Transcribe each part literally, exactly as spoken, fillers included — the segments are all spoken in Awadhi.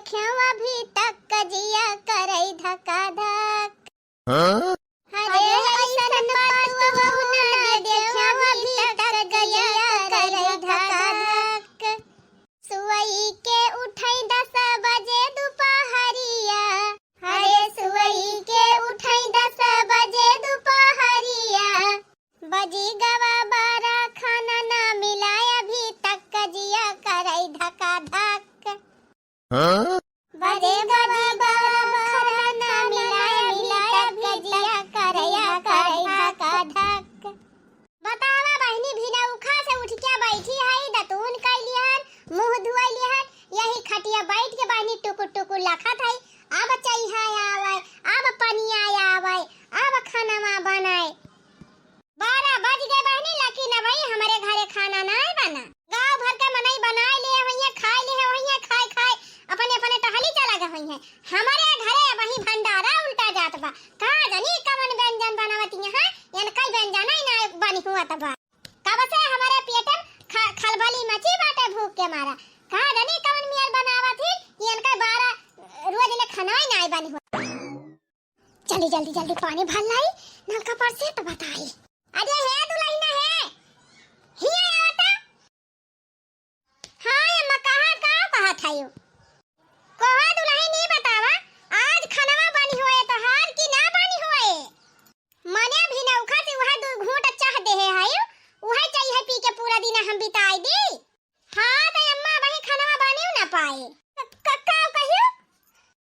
देख्यो अभी तक जिया करई धका धक। हाँ? अरे अइसन पतोहू ना देख्यो अभी तक जिया करई धका धक। सुअई के उठई दस बजे दुपहरिया, अरे सुअई के उठई दस बजे दुपहरिया, बजी गवा बारा खाना ना मिला अभी तक जिया करई धका धक। हाँ? बजी गवा बारा खाना ना मिला अभी तक जिया करई धका धक। बतावा बहिनी, भिनउखा से उठिके बैठी हई, दतून कइली हन, मुँह धुअइली हन, यही खटिया बैठ के बहिनी टुकुर टुकुर लखत हई। अब चइहा आवै, अब पनिया आवै, अब खानवा बनाए। बारह बज गए बहिनी, लेकिन अबहीं हमरे घरे खाना नाय बना। गाँव भर के मनई बनाए लिहे होइहें, खाए लिहे होइहें, खाए खाए अपने अपने टहली चला गए होइहें। हमरे घरे अबहीं भंडारा उल्टा जात बा। का जानी कवन व्यंजन बनावत हैं, इनका व्यंजन ही ना बनी हुआ त बा। कब से हमरे पेट में ख-, खलबली मची बाटे भूख के मारा। का जानी कवन मेर बनावत ही, इनका बारह रोज ले खाना ही ना बनी हुआ। जल्दी, जल्दी, जल्दी पानी भर लाई, नलका पर से तो बताई। अरे हे दुलहिना हे, हिया आवता। हाँ अम्मा, कहा, का कहत हयो? कहा दुलहिन, ई बतावा, आज खनवा बनी होए तोहार कि ना बनी होए? मने भिनउखा से उहे दू घूंट चाह देहे हयो, उहे चाही पी के पूरा दिन हम बिताई दी। हाँ, त अम्मा, अबहीं खनवा बनियो ना पाए। क-, क-, का कहियो?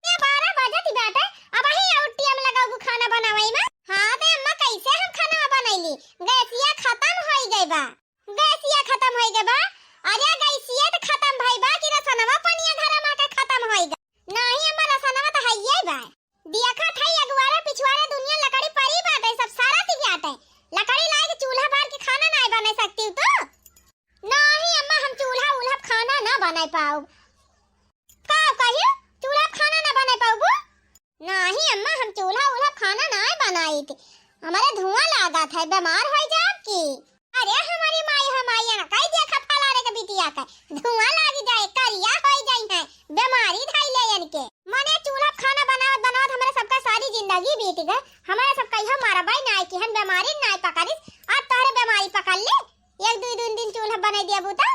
ये बारह बजत ही बाटे, अबहीं और टाइम लगाबू खाना बनावई में? हाँ, त अम्मा, कैसे हम खनवा बनैली? गैसिया खतम होई गई बा। गैसिया खतम होई गई बा? अरे, गैसिया त खतम भई बा कि रसनवा पनिया घरा में आके खतम होई गई। नाही अम्मा, रसनवा त हइये बा। देखत हई अगुआरा पिछुआरा दुनिया लकड़ी परी बाटे, सब सारा ती बाटे। लकड़ी लाए के चूल्हा बार के खाना नाय बनाई सकती तू? नाही अम्मा, हम चूल्हा उल्हा खाना ना बनाई पाउब। का कहियो? चूल्हा खाना ना बनाई पाउबू? नाही अम्मा, हम चूल्हा उल्हा खाना नाय बनाई थी। हमरे धुआं लागत है, बीमार होई जाब की। अरे हमरी माई, हमारी यहाँ कई देखा फलाने के बिटिया के धुआं लागी जाए, करिया होई जाई है, बीमारी धई ले इनके। मने चूल्हा खाना बनावत बनावत हमरे सबका सारी जिंदगी बीत गए। हमरे सब कहियो मरबई नाय किहन, बीमारी नाय पकड़िस, आज तोहरे बीमारी पकड़ ले। एक दुई दिन, दिन चूल्हा बनाई दिया बूता।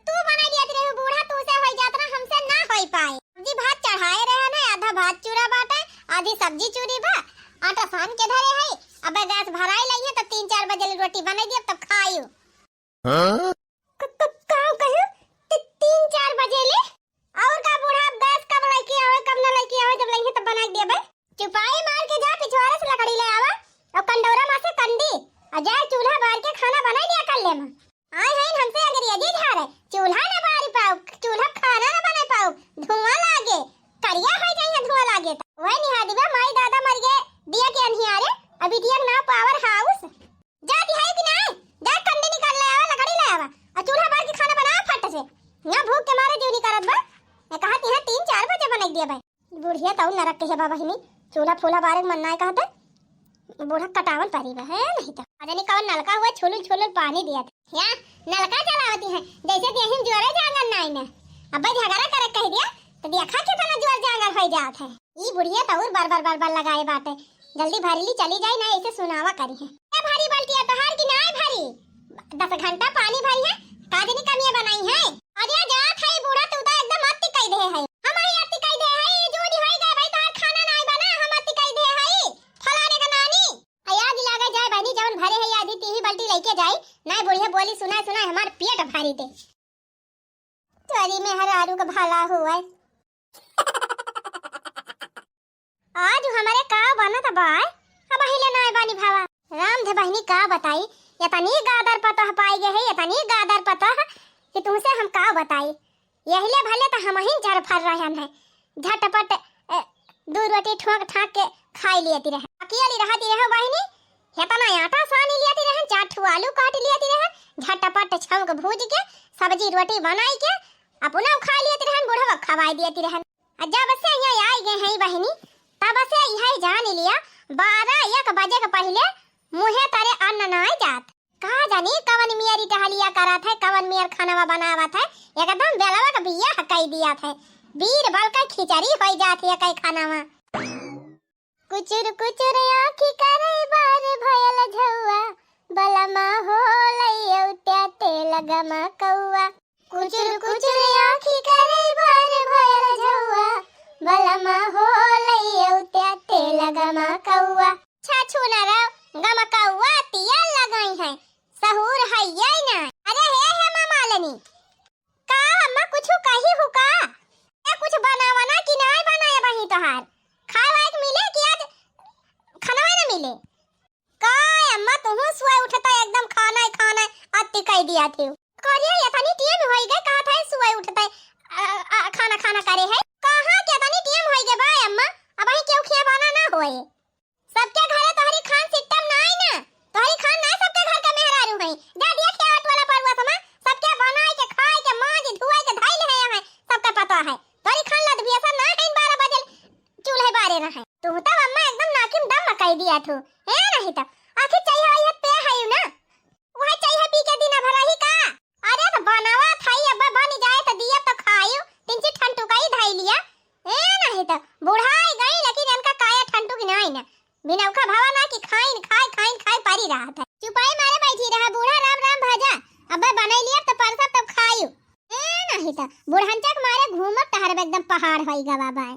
तू बनाई दिया रहे बूढ़ा, तू से होई जात ना, हमसे ना होई पाए। सब्जी भात चढ़ाए रहे ना, आधा भात चूरा बाटे, आधी सब्जी चूरी बा, आटा सान के धरे है। अबे गैस भराई लई है, तब तीन चार बजे ले रोटी बनाई दिया, तब खाइयो। हाँ? क-, क-, का कहियो? ती-, तीन चार बजे ले? और का बूढ़ा, अब गैस कब लइके आवे, कब ना लइके आवे, जब लइहे तब बनाई देबे। चुपाई मार के जा, पिछवारे से लकड़ी ले आवा और कंडौरा में से कंडी, और जा चूल्हा बार के खाना बनाई लिया कर ले। आए हैं हमसे अंग्रेजी झारे, चूल्हा ना बारी पाउब, चूल्हा खाना ना बनाई पाउब, धुआं लागे, करिया होई जाई है धुआं लागे त। वही निहा दिबा, माई दादा मर गए, दिया के अनहियारे, अभी दिया के नाव power house। जाती है कि नाय? जा कंडी निकाल ले आवा, लकड़ी ले आवा, और चूल्हा बार के खाना बनावा फट से। ना भूख के मारे जीव निकरत बा। मैं कहा कि हाँ, तीन चार बजे बनाई दिया भाई। बुढ़िया तऊ नरक के है बा बहिनी, चूल्हा फूला बारे के मन नाय कहते। बूढ़ा कटावन परी बा, है नहीं तो। अरे नहीं कौन नलका हुआ, छुलुल छुलुल पानी दिया था। यहाँ नलका चलावती है, जैसे देहिम जोरे जांगर नाय ने। अब भाई झगड़ा करे कह दिया, तो देखा कितना जोर जांगर हो जात है। ई बुढ़िया तऊ बर बर बर बर लगाए बाटे। जल्दी भरी ली, चली जाई ना, ऐसे सुनावा करी है। ए भरी बाल्टिया तोहार की नाय भरी? दस घंटा पानी भरी है, का जनी कमिया बनाई है? अरे जात है बूढ़ा, तू तो एकदम अति कह दे है। हम ही अति कह दे है, ये जो नहीं होई गए भाई, तोहार खाना नाय बना, हम अति कह दे है। फलाने का नानी। आ याद लागे जाए बहनी, जवन भरे है आधी तीही बाल्टी लेके जाई, नाय बुढ़िया बोली सुनाए सुनाए हमार पेट भरी दे। तोरी मेहरारू के भला होए। आज हमरे का बनत बाय, अब हिले नाय बानी भावा। राम धे बहिनी का बताई, इतनी गादर पतोह पाई गए है, इतनी गादर पतोह कि तुमसे हम का बताई। यहिले भले त हमहिन जरफर रहन है, झटपट, ए, दू रोटी ठोंक ठाक के खाई लियती रहे। अकेली रहती रहे बहिनी, हेतना आटा सानी लियती रहे, चार ठो आलू काट लियती रहे, झटपट छौंक भूज के सब्जी रोटी बनाई के अपना खा लियती रहे, बुढ़वा खवाई दियती रहे। आ जब से यहाँ आई गए हैं बहिनी, तब से यह जान लिया, बारह एक बजे के पहिले मुँहे तरे अन्न नाय जात। का जानी कवन मेरी टहलिया करत है, कवन मेर खानवा बनावत है, एकदम बेलवा के बियाह कई दिया है। बीरबल का खिचड़ी होइ जात है कई खाना में। कुचुर कुचुर आँखी करे बार भयल झौआ, बलमा हो लइयौ त्या तेल गमा कौआ। कुचुर कुचुर आँखी करे बार भयल झौआ, बलमा हो लइयौ त्या तेल गमा कौआ। छाछू न रहो, गमा कौआ तिया लगाई है, सहूर है ये ना। अरे हे हेमा मालिनी, का अम्मा कुछु कही हु का? ए, कुछ बनावा ना कि नाय बनाए बही तोहार? खाए वाए के मिले कि आज खाना वाए ना मिले? का अम्मा तुहू सुबह उठता एकदम खाना ही खाना अति कह दिया थे। करिया ये तनी टीम होई गए, कहा था सुबह उठता, अ, अ, खाना खाना करे है। कहाँ के तनी टीम होई गए बा अम्मा, अबही केहू खिया बना ना होए। सबके घरे तोहरी खान सिस्टम नाई ना, तोहरी खान ना सबके घर के मेहरारू हैं। जा दिया के आठ वाला परुआ समा, सबके बनाए के, खाए के, माज धुआए के धइल है यहाँ, सबका पता है। तोहरी खान लद भी ऐसा ना है, बारह बजे चूल्हे बारे ना है। तू तो अम्मा एकदम नाकिम दम कह दिया थू, है नहीं तो आखिर चाहिए आई है ते है ना, वह चाहिए पी के दिन भर रही का? अरे तो बनावा थाई, अब बन जाए तो दिया तो खायू, तीन चार ठंडू का ही धई लिया। ए नहीं तो बुढ़ाई गई, लेकिन इनका काया ठंडू की नहीं ना, बिना उखा भावा ना कि खाइन खाए, खाइन खाए परी रहा था। चुपाई मारे बैठी रहा, बूढ़ा राम राम भजा, अब बनाई लिया तो परसा तब खायू। ए नहीं तो बुढ़ंचा के मारे घूमत टहरब एकदम पहाड़ होई गवा बाय।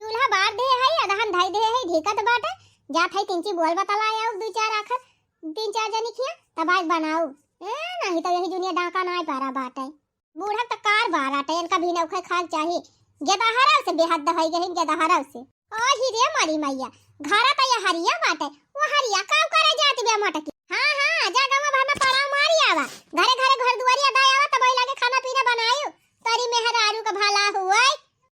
चूल्हा बार दे है, अदहन धई दे है, ढीकत बाटे, जात है तिंची बोल बतला आऊ दू चार आखर, तीन चार जनी खिया, तब आज बनाऊ। ए, नहीं तो यही दुनिया डाका नाय पारा बाटे। बूढ़ा त कार बाराटे, इनका भी नौखे खाल चाही। गेदहरव से बेहद होई गहिन, गेदहरव से। ओ ही रे मारी मैया, घरा त ये हरिया बाटे, वो हरिया काव करे जात बे मटकी। हाँ, हाँ, जा गाँव भर में पड़ाव मारी आवा, घरे घरे घर दुआरी अदा आवा, तब ओई लागे खाना पीना बनायू, तोरी मेहरारू का भला हुए।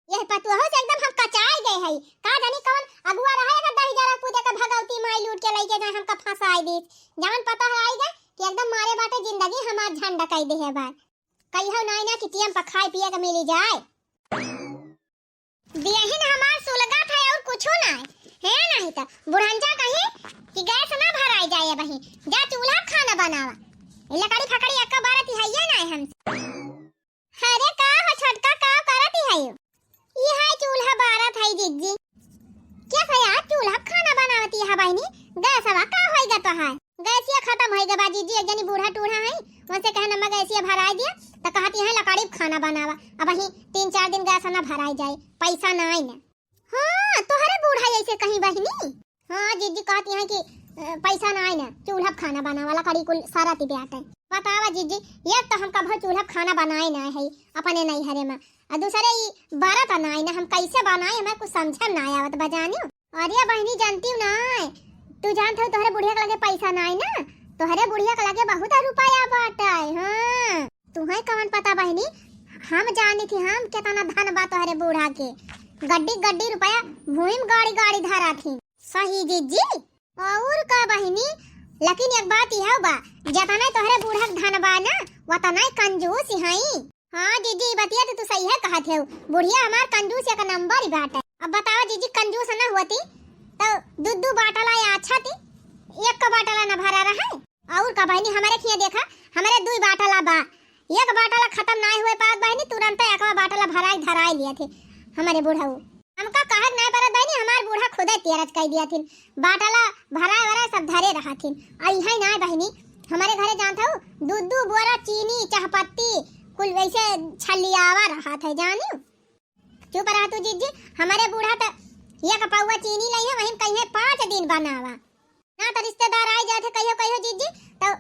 यह पतुआ से एकदम हम कचाई गए हई। का जानी कौन अगुआ रहे, अगर दही जरा पूजा के भगवती माई लूट के लइके जाए, हमका फंसाई दीस। जवन पता है आई गए कि एकदम मारे बाटे जिंदगी हमार झंड कई दे है बाय। कहियो नाई ना कि टीएम पर खाए पिए के मिली जाए। बियहिन हमार सुलगत है और कुछो नाई। है नहीं तो बुढ़ंजा कहीं कि गैस ना भराई जाए बही। जा चूल्हा खाना बनावा। ई लकड़ी फकड़ी एक्का बार तिहाइये नाई हमसे। अरे का हो छोटका, का करत ही हयो? ई हाय चूल्हा बारत है जिज्जी। क्या सया चूल्हा खाना बनावती है बहिनी? गैसवा का होई गा तोहार? गैसिया खत्म होई गा बा जिज्जी, एक जनी बूढ़ा टूढ़ा है, उनसे कहे नमा गैसिया भराई दिया, त कहती है लकड़ी पे खाना बनावा। अबही तीन चार दिन गैस ना भराई जाए, पैसा ना आई ना। हाँ, तोहरे बूढ़ा ऐसे कहीं बहिनी। हाँ, जिज्जी कहती हैं कि, अ, पैसा ना आए ना, चूल्हा पे खाना बनावा, लकड़ी कुल सारा ती ब्याटे। बतावा जिज्जी, एक तो हम कभो चूल्हा पे खाना बनाए ना है अपने नैहरे में, और दूसरे ई बरत ना आए ना, हम कैसे बनाए, हमें कुछ समझे में ना आवत बा जानियो। अरे बहिनी, जानती हूँ ना, तू जानत हो तोहरे बुढ़िया के लगे पैसा ना आए ना, तोहरे बुढ़िया के लगे बहुत रुपया बाटे। हाँ, तुहे कवन पता बहिनी, हम जानी थी हम केतना धन बा तोहरे बूढ़ा के। गड्डी गड्डी रुपया भूमि में गाड़ी गाड़ी धरा थी। सही जिज्जी। और का बहिनी, लेकिन एक बात यह बा, जतना तोहरे बूढ़ा के धन बा ना, वतना कंजूस हई। हाँ जिज्जी, ई बतिया तो तू सही है कहत हो, बुढ़िया हमार कंजूस एक नंबर ही बाटे। अब बताओ जिज्जी, कंजूस ना होती तो दू दू बाटला या अच्छा थी, एक का बाटला ना भरा रहा। और का बहिनी, हमारे खिया देखा, हमारे दुई बाटला बा, एक बाटला खत्म नाय हुए पावत बहिनी, तुरंत एकवा बाटला भराई धराई लिया थे हमारे बूढ़ऊ। हमका कहत नाय परत बहिनी, हमार बूढ़ा खुदे तेरज कई दिया थिन, बाटला भराए वराए सब धरे रहा थिन। अइहे नाय बहिनी, हमारे घरे जानत हऊ, दू दू बोरा चीनी, चाहपत्ती, कुल वैसे छलियावा रहा थे, जानियो। चुप रहा तू जिज्जी, हमारे बूढ़ा त एक पौवा चीनी लइहे, वहीं कहिए पाँच दिन बनावा। ना त रिश्तेदार आई जात है कहियो कहियो जिज्जी, त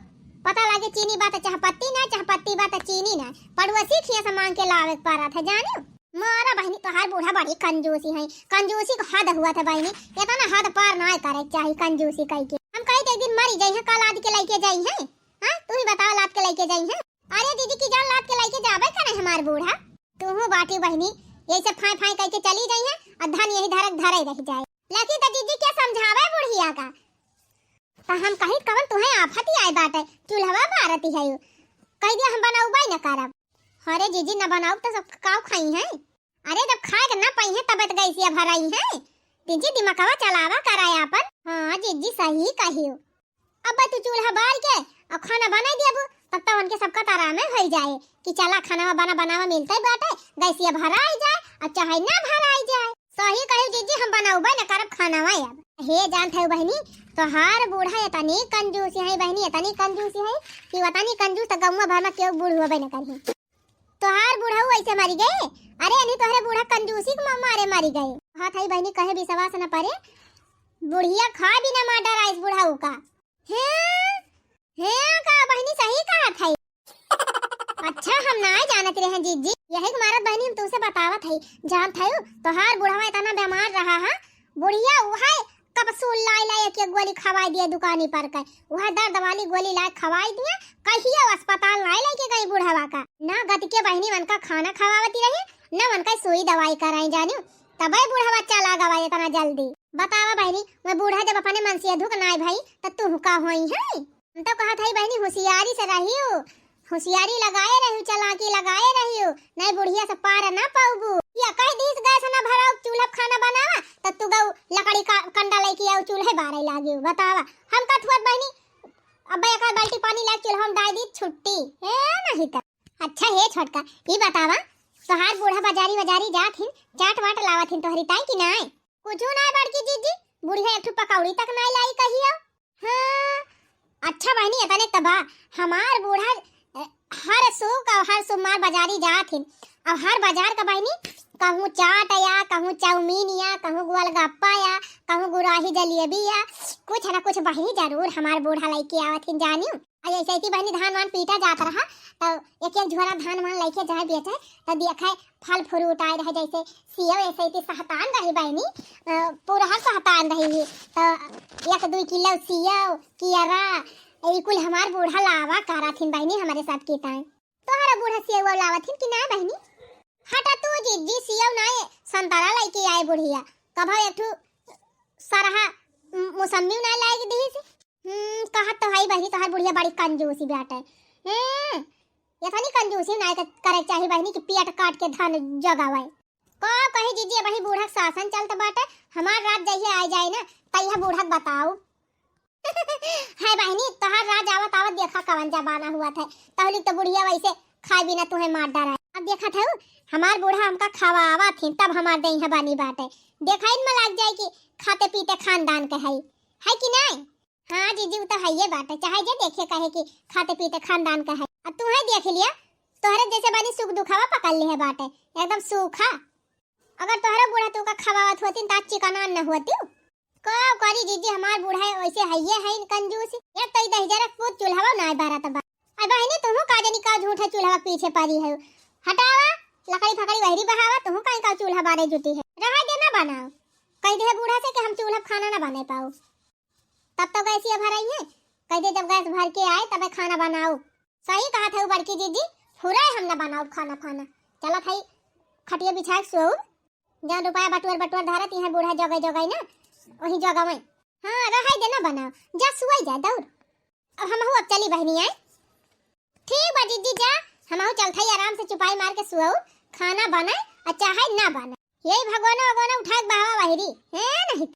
पता लागे चीनी बा त चाहपत्ती ना, चाहपत्ती बा त चीनी ना, पड़ोसी खिया से मांग के लावे के पड़त है, जानियो। मारा बहिनी, तोहार बूढ़ा बड़ी कंजूसी है, कंजूसी को हद हुआ था बहिनी, इतना हद पार ना करे के चाही कंजूसी कई के। हम कही त एक दिन मरी जाई है, का लाद के लइके जाई है? हाँ, तू ही बताओ, लाद के लइके जाई है? अरे दीदी की जान, लाद के लइके जाबे करे हमार बूढ़ा। तू हूँ बाटी बहिनी, यही से फाय फाय कई के चली जाई है और धन यही धरक धरे रह जाए। लेकिन त दीदी के समझावे बुढ़िया का, त हम कही कवन तुहे आफत ही आए बाटे, चूल्हवा बारती है यू। कह दिया हम बनौबे न करब। अरे जीजी न बनाऊ त सब काव खाई है? अरे जब खाए के न पाई है तब त गैसिया भराई है। जीजी दिमकवा चलावा कराए आपन। हाँ जीजी सही कहियो। अब तू चूल्हा बार के और खाना बनाई देबू, तब तो उनके सबका तारा में होई जाए कि चला खाना बना बनावा मिलते बाटे, गैसिया भराई जाए और चाहे ना भराई जाए। सही कही जीजी, हम बनाउबे न करब खाना अब। हे जानत है बहिनी, तोहार बूढ़ा इतनी कंजूस है बहिनी, इतनी कंजूस है कि इतनी कंजूस तो गौवा भर में केहू बूढ़ होबे न करी। तोहार बूढ़ऊ ऐसे मरी गए? अरे अनी तोहरे बूढ़ा कंजूसी के मा-, मारे मरी गए। कहत है बहिनी, कहे विश्वास न परे, बुढ़िया खा बिना मार डराइस बुढ़ऊ का। हे, हे का बहिनी, सही कहत है। अच्छा, हम ना जानत रहे जीजी, यही के मारत बहिनी हम तुमसे बतावत है। जानत है तोहार बुढ़वा इतना बीमार रहा है, बुढ़िया उहे कप्सूल लाई लाई एक एक गोली खवाई दिए दुकानी पर के, उहे दर्द वाली गोली लाई खवाई दिए। कहियो अस्पताल नाई लेके गई बुढ़वा का, ना गति के बहिनी उनका खाना खवावती रही, ना उनका सुई दवाई कराई जानियो, तबे बुढ़वा चला गवा इतना जल्दी। बतावा बहिनी, मैं बूढ़ा जब अपने मन से दुख नाई भाई, त तू का होई है? हम तो कहत हई बहिनी, होशियारी से रहियो, होशियारी लगाए रहियो, चालाकी लगाए रहियो, नहीं बुढ़िया से पार ना पाउबू। या कह दीस गैस ना भराउ, चूल्हा पे खाना बनावा, त तू गऊ लकड़ी का कंडा लेके आउ, चूल्हे बारे लागियो। बतावा, हम का थुअत बहिनी, अब एक आध बाल्टी पानी लाके चूल्हा में डाल दी, छुट्टी। ए, नहीं त। अच्छा हे छोटका, ई बतावा, तोहार बूढ़ा बाजारी बाजारी जात हिन, चाट वाट लावत हिन तोहरी ताई कि नाय? कुछू नाय बड़की जीजी, बुढ़िया एक ठो पकौड़ी तक नाय लाई कहियो। हाँ, अच्छा बहिनी, एतने त बा, हमार बूढ़ा, अ, हर सुक और हर सोमवार बाजारी जात हिन। अब हर बाजार का बहिनी, कहूँ चाट या, कहूँ चाउमीन या, कहूँ गोलगप्पा या, कहूँ गुराही जलेबी या, कुछ ना कुछ बहिनी जरूर हमार बूढ़ा लइके आवत हिन जानियो। आ ऐसे ही बहिनी धान वान पीटा जात रहा, त एक एक झोरा धान वान लइके जाए बेचे, त देखे फल फ्रूट आए रहे, जैसे सेव, ऐसे ही सहतान रही बहिनी, अ, पूरा सहतान रही ही, त एक दुई किलो सेव, कियरा, ई कुल हमार बूढ़ा लावा करत हिन बहिनी, हमरे सब के ताई। तोहरा बूढ़ा सेव लावत हिन कि ना बहिनी? हटा तू जीजी, सेव नाय, संतरा लइके आए बुढ़िया, कभो एक ठू सरहा, म-, मौसम्मी नाय लाइके दिहिस। हम्म, कहत तो हई बहिनी, तोहार बुढ़िया बड़ी कंजूसी बाटे। हैं? एतनी कंजूसी नाय क-, करे के चाही बहिनी कि पेट काट के धन जगावे। का कही जीजी, अबही बूढ़ा के शासन चलत बाटे, हमार राज जहिया आ जाए ना, तहिया बूढ़ा के बताओ। है बहिनी, तोहार राज आवत आवत देखा कवन जमाना हुआ था, तहली तो बुढ़िया वैसे खाए बिना तुहे मार डराए। अब देखत हऊ, हमार बूढ़ा हमका खवावत हिन, तब हमार देहिया बनी बाटे। देखा इनमें लाग जाए कि खाते पीते खानदान के है, है कि नाय? हाँ जीजी, उ तो हइये बाटे, चाहे जे देखे कहे कि खाते पीते खानदान का है। अब तू है देख लिया, तोहरे जैसे बानी सुख दुखावा पकड़ लिहे बाटे, एकदम सूखा। अगर तोहरे बूढ़ा तू का खवावत होती त आज चिकनान न होती। का करी जीजी, हमार बूढ़ा है वैसे हइये है इन कंजूस। एक तो ई दहिजरा पूत चूल्हवा ना बारत बा। अब बहिनी तुहू का जनी का झूठा चूल्हवा के पीछे पड़ी है। हटावा, लकड़ी फकड़ी वहरी बहावा, तुहू का का चूल्हा बारे जुटी है। रहा दे ना बनाओ। कह दे बूढ़ा से कि हम चूल्हा पे खाना ना बने पाओ। तब तो गैसिया भराई है, कह दे जब गैस भर के आए तबे खाना बनाओ। सही कहत है बड़की जीजी, फुराए हम ना बनाओ खाना फाना। चलत है खटिया बिछाए सोऊ, जहाँ रुपया बटुअर बटुअर धरत यहाँ बूढ़ा जगह जगह ना, वही जगह में। हाँ, रहाई दे ना बनाओ, जा सुआई जा दौड़। अब हमहू अब चली बहिनी आए। ठीक बा जीजी जा, हमहू चलत है आराम से चुपाई मार के सुआऊ, खाना बने आ चाहे ना बने। यही भगवाना वगवाना उठा के बहावा वहरी, है नहीं?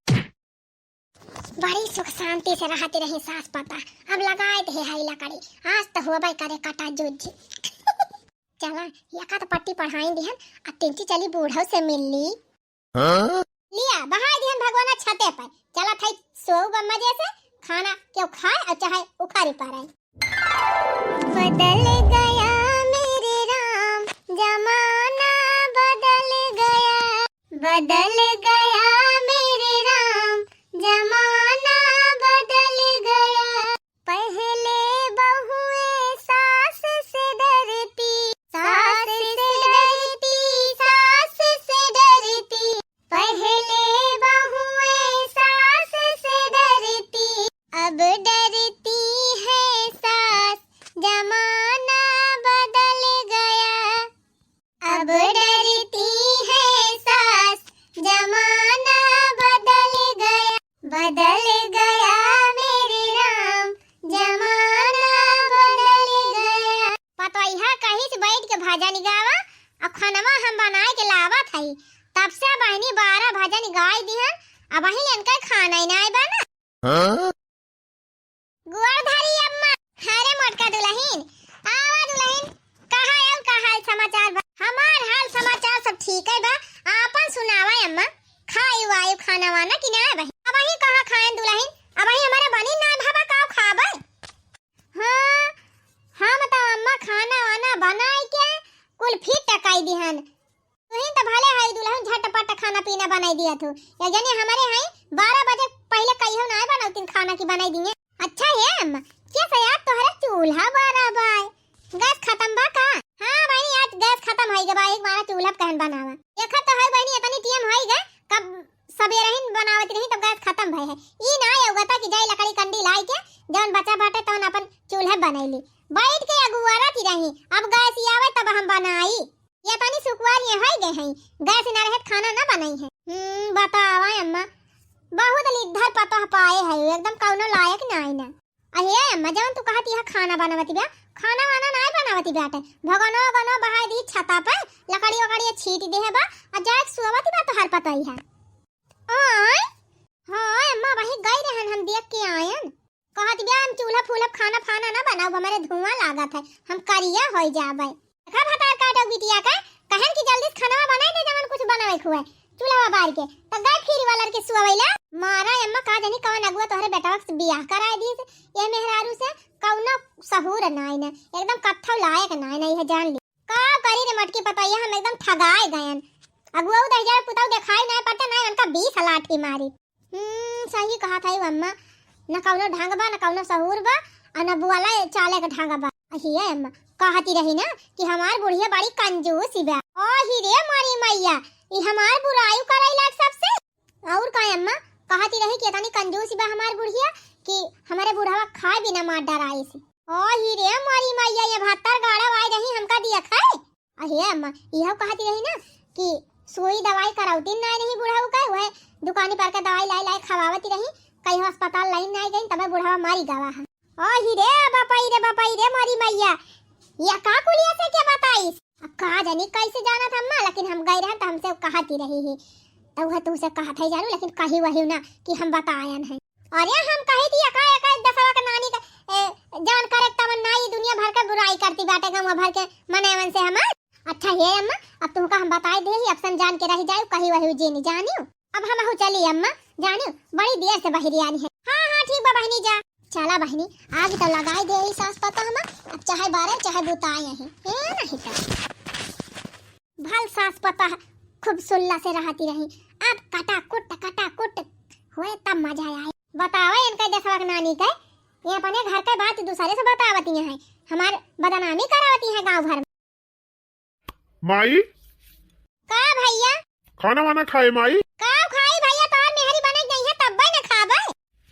बड़ी सुख शांति से रहती रही सास पता। अब लगाए दे हाई लकड़ी, आज तो होबे करे कटा जुज्जी। चला, एका तो पट्टी पढ़ाई दिहन, आ टिंची चली बूढ़ो से मिल ली। हाँ? लिया, बहाई दिहन भगवाना छते पर। चला थाई सोऊ बा मजे से, खाना केहू खाए और चाहे उखारी पारे। बदल गया मेरे राम, जमाना बदल गया। बदल गया मेरे राम, जमाना बदल गया। पहले बहुएं सास से डरती, सास से डरती, सास से डरती। पहले बहुएं सास से डरती, अब डरती है सास, जमाना बदल गया। अब डरती है सास, जमाना बदल गया। बदल गया मेरे राम, जमाना बदल गया। पतोहिया कहिस बैठ के भजन गावा, अब खनवा हम बनाए के लावत हई। तब से बहिनी बारह भजन गाय दिहन, अबहिन इनका खाना ही नाय बना। हाँ? गोड़ धरी अम्मा। अरे मोटका दुलहिन, आवा दुलहिन, कहा अउर का हाल समाचार बा? हमार हाल समाचार सब ठीक है बा। आपन सुनावा अम्मा, खाई वाई खाना वाना कि ना बहिन? अबहीं कहाँ खाएन दुलहिन? अबहीं हमारे बनी ना भावा, काव खाबे? हाँ, हम तो अम्मा खाना वाना बनाई के कुल फिट टकाई दिहन। तुहिन तो भले हई दुलहिन, झटपट खाना पीना बनाई दिया थू। एक जनी हमारे हई, बारह बजे पहिले कहियो ना बनौतिन खाना की बनाई दिए। अच्छा हे अम्मा, के सयात तोहरे चूल्हा बारा बाय? गैस खतम बा का? हाँ बहिनी, आज गैस खतम होई गए बा, एक बार चूल्हा पे कहन बनावा। देखत तो है बहिनी, इतनी टीएम होई गए, कब सबेरहिन बनावत रही तब गैस खतम भय है। ई ना अवगता कि जाई लकड़ी कंडी लाई के जौन बचा बाटे तौन अपन चूल्हा बनैली। बैठ के अगुआरत रही, अब गैस आवे तब हम बनाई। ये तनी सुकुआर ये होई गए हैं, गैस ना रहे त खाना ना बनाई है। हम्म, बतावा अम्मा, बहुत लिद्धर पतोह पाए है, एकदम कौनो लायक नाई ना। अहे अम्मा, जवन तू कहत यह खाना बनावत बा, खाना वाना नाई बनावत बाटे। भगनो गनो बहाई दी छता पे, लकड़ी वकड़ी छीट दे है बा, आ जाए सोवत बा तोहार पतोही है। ओए, हाँ अम्मा, वही गई रहन, हम देख के आयन। कहत बा, "हम चूल्हा फूल्हा खाना फाना ना बनाऊ, हमारे धुआं लागत है, हम करिया होई जाबे।" देखा भतार काटो बिटिया का, कहन कि जल्दी से खाना बनाई दे, जवन कुछ बनावे खुए, चूल्हा बार के, त गए फिर वालर के सुआवैला। मारा अम्मा, का जानी कवन अगुआ तोहरे बेटवा से बियाह कराए दी ये मेहरारू से, कौनो सहूर नाई न, एकदम कत्थौ लायक नाई न, यह जान ली। का करी रे मटकी पतोहिया, हम एकदम ठगाए गयन। अगुआ उधर जाए पुतौ देखाई नाई पड़ते, नाई उनका बीस लाठी मारी। हम्म, सही कहत है अम्मा, न कौनो ढंग बा, न कौनो सहूर बा, आ न बोला चाले के ढंग बा। अहिए अम्मा, कहती रही ना कि हमार बुढ़िया बड़ी कंजूस बा। ओही रे मोरी मैया, ई हमार बुराई करे लाग सबसे। और का अम्मा, कहती रही कि इतनी कंजूस बा हमार बुढ़िया कि हमारे बुढ़वा खाए बिना मार डराइस। ओही रे मोरी मैया, ये भत्तर गाड़ा वाई रही हमका दिया खाए। अहे अम्मा, इहो कहती रही ना कि सुई दवाई करौती नाई रही बुढ़ऊ का, वह दुकानी पर के दवाई लाई लाई खवावती रही, कहीं अस्पताल लाई नाई गई, तबे बुढ़वा मारी गवा है। ओही रे बापाई रे बापाई रे मोरी मैया, या का कुलिया से के बताइस? अब का जानी कैसे जानत अम्मा, लेकिन हम गई रहन त हमसे कहती रही ही, त वह तुमसे कहत है जानू, लेकिन कही वही ना कि हम बतायन है। अरे हम कही थी एका एका दसवा के नानी के, ए, जवन करे तवन ना, ई दुनिया भर के बुराई करती बाटे, गाँव भर के मनैवन से हमार। अच्छा हे अम्मा, अब तुमका हम बताई दे ही, अब सन जान के रह जायू, कही वही जे नहीं जानियो। अब हम हूँ चली अम्मा, जानियो बड़ी देर से बहिरी आनी है। हाँ हाँ ठीक बा बहिनी, जा। चला बहिनी, आग तो लगाई दे ही सास पतोह मा, अब चाहे बारे चाहे बुताए ही, ए नहीं तो। भल सास पतोह खूब सुल्ला से रहती रही, अब कटा कुट कटा कुट होए तब मजा आए। बतावे इनका दसवा के नानी के, ये अपने घर के बात दूसरे से बतावती हैं, हमार बदनामी करावती हैं गाँव भर में। माई। का भैया? खाना वाना खाए माई? का खाई भैया, तोहर मेहरी बने गई है तब्बे न खाबे।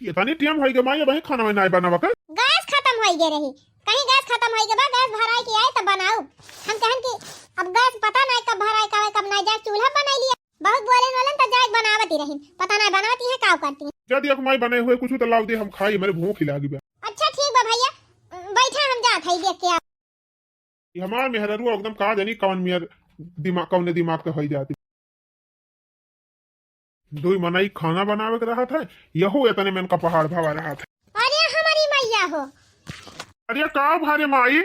ये तनी टीएम होई गे माई, अबहीं खाना वाना नाई बनावा का? गैस खतम होई गे रही, कहीं गैस खतम होई गे बा, गैस भराई के आए तब बनाऊ। हम कहन कि अब गैस पता नाई कब भराई, कब, कब नाई जाए, चूल्हा बनाई लिया। बहुत बोले वालन त जाए बनावती रही, पता नाई बनावती है का करती है। जदी एक माई बने हुए कुछ तो लाव दे, हम खाई, मेरे भूख ही लागी बा। अच्छा ठीक बा भैया, बैठा हम जात है देख के आ। ई हमार मेहररुआ एकदम का जानी कवन मेर दिमाग, कवने दिमाग के होई जाती। दुई मनई खाना बनावे के रहत है, यहू एतने में इनका पहाड़ भावा रहत है। अरे हमारी मैया हो। अरे का भारे माई?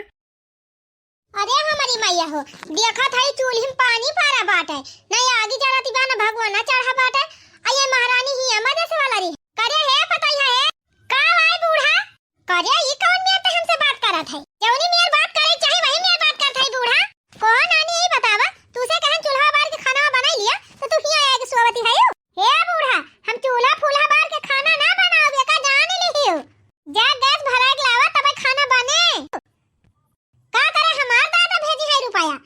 अरे हमारी मैया हो, देखत है चूल्ही में पानी पारा बाटे, नहीं आगी जरती बा, न भगवाना चढ़ा बाटे। आ ये महारानी ही अमर जैसे वाला रही। करे हे पतैया हे, का भाई बूढ़ा? करे, ई कौन मेर ते हमसे बात करत है? जौनी मेर बात करे चाहे वही मेर बात करत है बूढ़ा। कौन आनी यही बतावा, तू से कहन चूल्हा बार के खाना बनाई लिया, तो तू हियाँ आए के सोवती है यू? हे बूढ़ा, हम चूल्हा फूल्हा बार के खाना ना बनावे का जान ली हियो। जा गैस भरा के लावा तबे खाना बने। का करे हमार दादा भेजी है रुपया?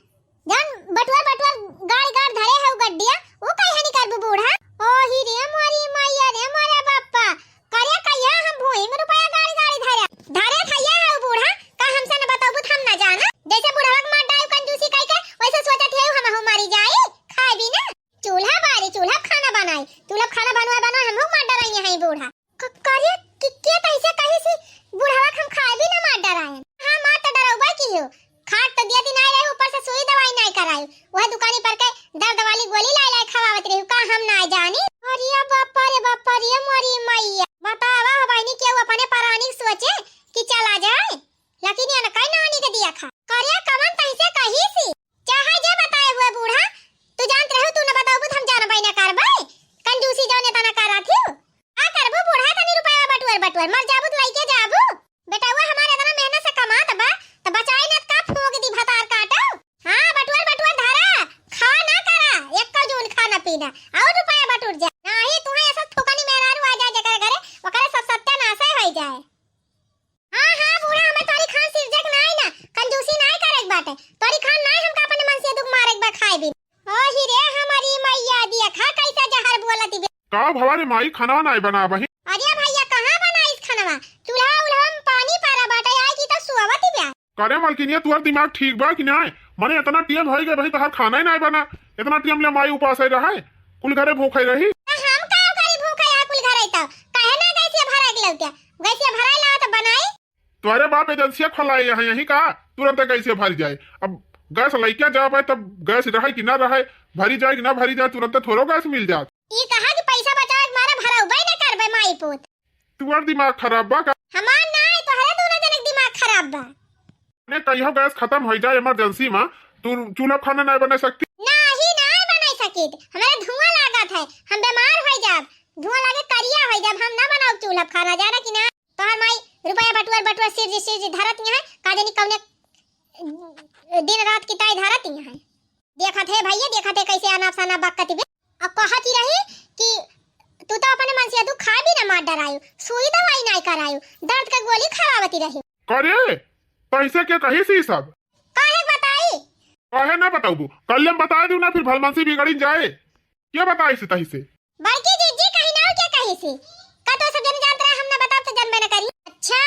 जौन बटुअर बटुअर गाड़ गाड़ धरे है उ गड्डिया, उ कहिया निकलबू बूढ़ा? ओ ही रे मोरी मैया रे मोरे बापा, करे कहिया हम भूई में रुपया गाड़ी गाड़ी धरे? धरे थैया है उ बूढ़ा, का हमसे न बतौबू त हम न जाना? जैसे बुढ़वा के मार डाली कंजूसी कई के, वैसे सोचत है हम हूँ मरी जाई, खाए भी ना। चूल्हा बारी, चूल्हा खाना बनाई, चूल्हा खाना बनवा बनवा हम हूँ मार डराई है बूढ़ा। क-, करे कि के तैसे कही सी बुढ़वा के हम खाए भी ना मार डराए। हाँ, मार त डरौबा की हो। खाट त दिया दिन आए रहे, ऊपर से सुई दवाई नाई कराई। वह दुकानी पर के दर्द वाली गोली लाई लाई खवावत रही, का हम ना जानी? अरे बापा रे बापा रे मोरी मैया। बतावा हो बहिनी, केहू अपने परानी के सोचे कि चला जाए? लेकिन ये न कई नानी के दिया और रुपया बटुर जाए। नाही, तुहे ऐसा थोकनी मेहरारू आ जाए जेकर घरे, ओकरे सब सत्यानाशे होई जाए। हाँ, हाँ, बूढ़ा, हमें तोरी खान सिरजक नाई ना, कंजूसी नाई करे के बाटे। तोरी खान नाई हमका अपने मन से दुख मारे के बा खाए बिन। ओ ही रे, हमारी मैया, देखा कैसा जहर बोलत बे। का भवा रे माई, खाना नाई बना बही? अरे भैया, कहाँ बनाइस खानवा? चूल्हा उल्हा में पानी पड़ा बाटे, आई की तो सुअवत बे। करे मलकिनिया, तुहर दिमाग ठीक बा कि नाय? मने इतना टेम होई गए भाई, तोहर खाना ही नाय बना। इतना टेम ले माई उपास ही रहे, कुल घरे भूखे रही। त हम का करी भूखे आ कुल घरे? त काहे ना गैसिया भराई के लौटिया? गैसिया भराई ला त बनाई। तोहरे बाप एजेंसिया खोलाए हैं यहीं का? तुरंत गैसिया भर जाए। अब गैस लइके जाबे तब गैस रहे कि ना रहे, भरी जाए कि ना भरी जाए, तुरंत थोड़ो गैस मिल जात। ई कहा कि पैसा बचावे के मारे भरौबे न करबे माई पूत। तुहर दिमाग खराब बा का? हमार ना है, तोहरे दोनों जने के दिमाग खराब बा। ने कहियो गैस खत्म हो जाए इमरजेंसी में, तू चूल्हा खाना नहीं बना सकती? नाही, नाही बनाई सकित, हमारे धुआं लागत है, हम बीमार हो जाब, धुआं लागे करिया हो जाब, हम ना बनाऊ चूल्हा खाना, जाना कि ना? तोहर माई रुपया बटुअर बटुअर सिरजी सिरजी धरत यहाँ, का जानी कौने दिन रात की ताई धरत यहाँ। देखत है भैया, देखत है कैसे अनाप शनाप बकत बे। अब कहत ही रही कि तू तो अपने मन से तू खा भी ना मार डरायु, सुई दवाई ना करायु, दर्द का गोली खवावती रही। करे, कैसे के कही सी सब? काहे बताई? काहे ना बताऊ? कल हम बता दू ना, फिर भलमनसी बिगड़ी जाए। के बताई से तही से? बड़की जीजी कहीं ना और के कही सी? का तो सब जन जानत रहे, हम ना बताब तो जनबे ना करी। अच्छा,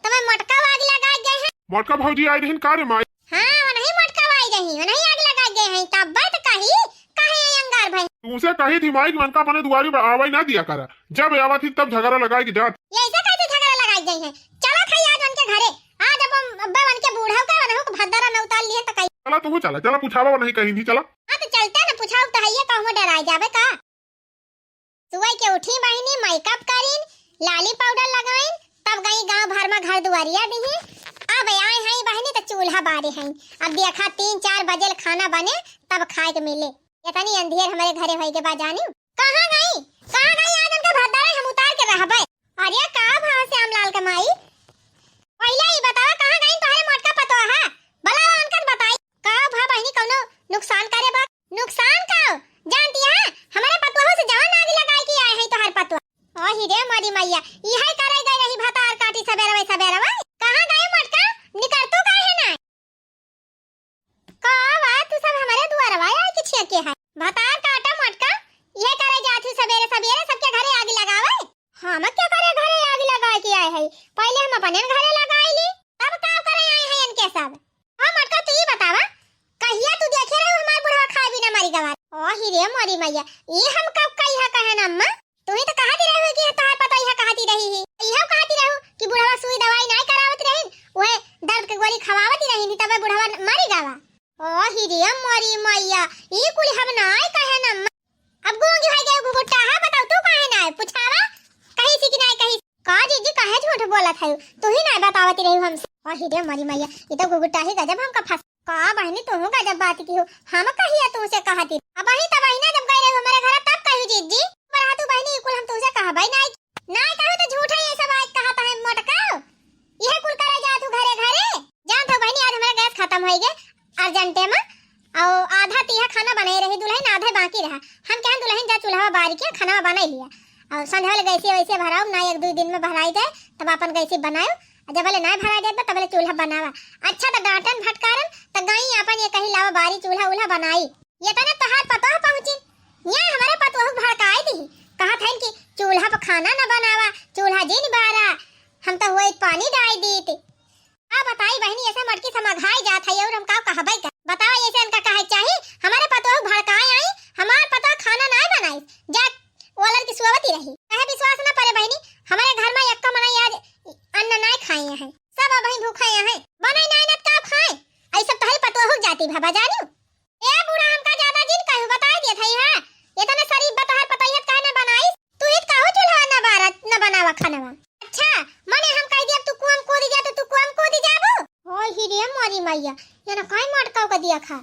तुम्हें मोटका आग लगा गए हैं? मोटका भौजी आई रहीन का रे माई? हाँ, वनही मोटका आई रही, वनही आग लगा गए हैं। तब बात कही, काहे ये अंगार भाई? तुमसे कही थी माई कि उनका अपने दुआरी पर आवाई ना दिया करा, जब आवा थी तब झगड़ा लगाए के जात। ये ऐसे कैसे झगड़ा लगाए गए हैं? चला खाई आज उनके घरे, आज अब हम अब्बे उनके बूढ़ा का वनहु को भद्दरा न उतार लिए तो कहीं। चला तू चला, चला पूछावा नहीं कहीं नहीं चला। हाँ तो चलते ना पूछाओ तो है ये कहूँ डराए जावे का? सुबह के उठी बहिनी, मेकअप करीन, लाली पाउडर लगाइन, तब गई गांव भर में घर दुआरिया दिही। अब आए हैं बहिनी तो चूल्हा बारे हैं। अब देखा तीन चार बजे ले खाना बने तब खाए के मिले। इतनी अंधियर हमारे घरे होई के बा जानी। कहाँ गई, कहाँ गई? आज उनका भद्दारे हम उतार के रहबे। अरे का भाव श्यामलाल के माई, पहले ही बतावा कहाँ गई तोहरे मोटका पतोहा? भला उनका बताई। का भा बहिनी कौनो नुकसान करे बा? नुकसान का? जानती है, हमारे पतोह से जवान आग लगाए के आए हैं तोहर पतोह। ओ ही रे मोरी मैया, इहे करे गए रही भतार काटी सबेरवे सबेरवे। कहाँ गए मोटका? निकल तू काहे ना? का बा तू सब हमारे दुआरवा आए के छिया के है? भतार काटा मोटका, इहे करे जात ही सबेरे सबेरे सबके घरे आग लगावे। हम क्या करे घरे आग लगाए के आए है? पहले हम अपने घरे लगाए ली, तब का करे आए हैं इनके सब? हाँ मोटका, तू ही बतावा, कहिया तू देखे रहे हमार बुढ़वा खाए बिना मरी गवा? ओ ही रे मोरी मैया, ई हम कब कही है कहे ना अम्मा? तू ही तो कहती रहे हो कि तोहार पता यह कहती रही ही, यह कहती रहो कि बुढ़वा सुई दवाई नहीं करावत रही, वह दर्द के गोली खवावत रही, तब बुढ़वा मरी गवा। ओ ही रे मोरी मैया, ई कुल हम नहीं कहे ना अम्मा। अब गूंगी होई गए घुघुट्टा, हाँ बताओ तू काहे ना आए? पुछावा, कही सी कि ना कही? का जीजी काहे झूठ बोलत है? तू ही ना बतावती रही हमसे। ओ ही रे मोरी मैया, ये तो घुघुट्टा ही गजब हमका फंस। का बहिनी तू गजब बात की हो, हम कहिया तुमसे कहती। अब वही तब बहिना जब गए रहे हमारे घर तब कही जीजी, पर तू बहिनी कुल हम तुमसे कहबे नहीं। नहीं कहू तो झूठा ये सब आज कहत है मोटका। यह कुल करे जा तू घरे घरे। जानत हो बहिनी, आज हमारा गैस खत्म होई गए अर्जेंटे में, और आधा तीहा खाना बनाए रही दुल्हन, आधा बाकी रहा। हम कहन दुल्हन जा चूल्हा बारी के खाना बनाई लिया, और संध्या वाले गैसे वैसे भराओ ना, एक दो दिन में भराई जाए, तब अपन गैसे बनाओ, और जब वाले ना भरा जाए तब वाले चूल्हा बनावा। अच्छा तो डांटन फटकारन तो गई अपन ये कही लावा बारी चूल्हा उल्हा बनाई। ये तने तोहार पतोह पहुँची, ये हमारे पतोह भड़काई दी, कहत है कि चूल्हा पर खाना न बनावा, चूल्हा जिन बारा, हम तो हुए पानी डाल दीत। का बताई बहिनी, ऐसे मटकी समघाई जात है और हम का कहबे कर। बताओ, ऐसे इनका कहे चाही, हमारे पतोह भड़काए आई, हमार पतोह खाना नाय बनाई, जा ओलर की सुअवती रही। कहे विश्वास न परे बहिनी, हमारे घर में एक्का मनई आज अन्न नाय खाए हैं, सब अब ही भूखे हैं, बनाई नाय न का खाए, ऐ सब तोहरी पतोह जाती भा बजानी। ए बूढ़ा, हमका ज्यादा जिन कहू, बताई दिए थई, हाँ? इतना शरीफ बतहर पतैयत काहे ना बनाई? तू इत कहू चूल्हा ना बारा, ना बनावा खानवा। अच्छा, मने हम कह दिया तू कुआं कूद जा, तो तू कुआं कूद जाबू? होय ही रे मोरी मैया, ये ना काई मोटकाऊ का दिया खा।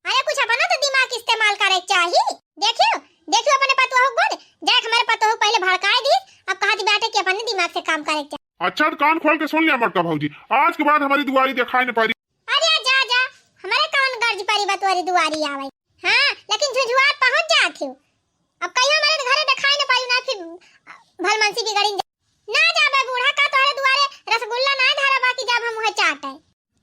अरे कुछ अपना तो दिमाग इस्तेमाल करे चाही। देखियो, देखियो अपने पतोह गुण, जाए हमारे पतोह पहले भड़काए दी, अब कहा दी बाटे कि अपने दिमाग से काम करे चाही। अच्छा, तो कान खोल के सुन लिया मोटका भौजी, आज के बाद हमारी दुआरी दिखाई न पारी। अरे जा, जा, हमारे कौन गर्ज परी बा तोरी दुआरी आवे? हाँ, लेकिन झुझुआत पहुँच जात हिउ। अब कहियो हमरे घरे देखाई न पाई ना, फिर भलमनसी बिगड़ी जा। ना जाबे बूढ़ा, का तोहरे दुआरे रसगुल्ला ना धरा, बाकी जब हम उहे चाटे।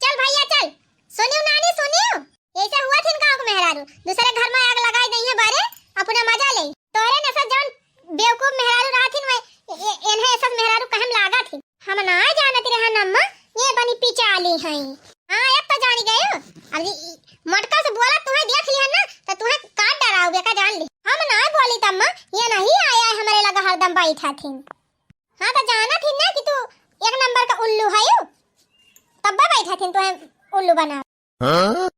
चल भैया चल, सुनियो नानी सुनियो, ऐसे हुआ थिन गाँव के मेहरारू, दूसरे घर में आग लगाई दइहे बारे, अपना मजा ले। तोहरे नसा जौन बेवकूफ मेहरारू रहथिन, वे ए-, ए-, एन्हे ऐसा मेहरारू कहम लागत ही। हम ना जानत रहन अम्मा, ये बनी पिचाली हैं। हाँ, अब तो जानी गयो। अब ई, ई मोटका से बोला, तुम्हें देख लिया ना, तो तुम्हें काट डराओगे का, जान ली। हम ना बोली तम्मा, ये नहीं आया है हमरे लगा हरदम बैठा थी। हाँ, तो जाना थी ना कि तू एक नंबर का उल्लू है यू, तब्बा बैठा थी तुम्हें उल्लू बना। हाँ?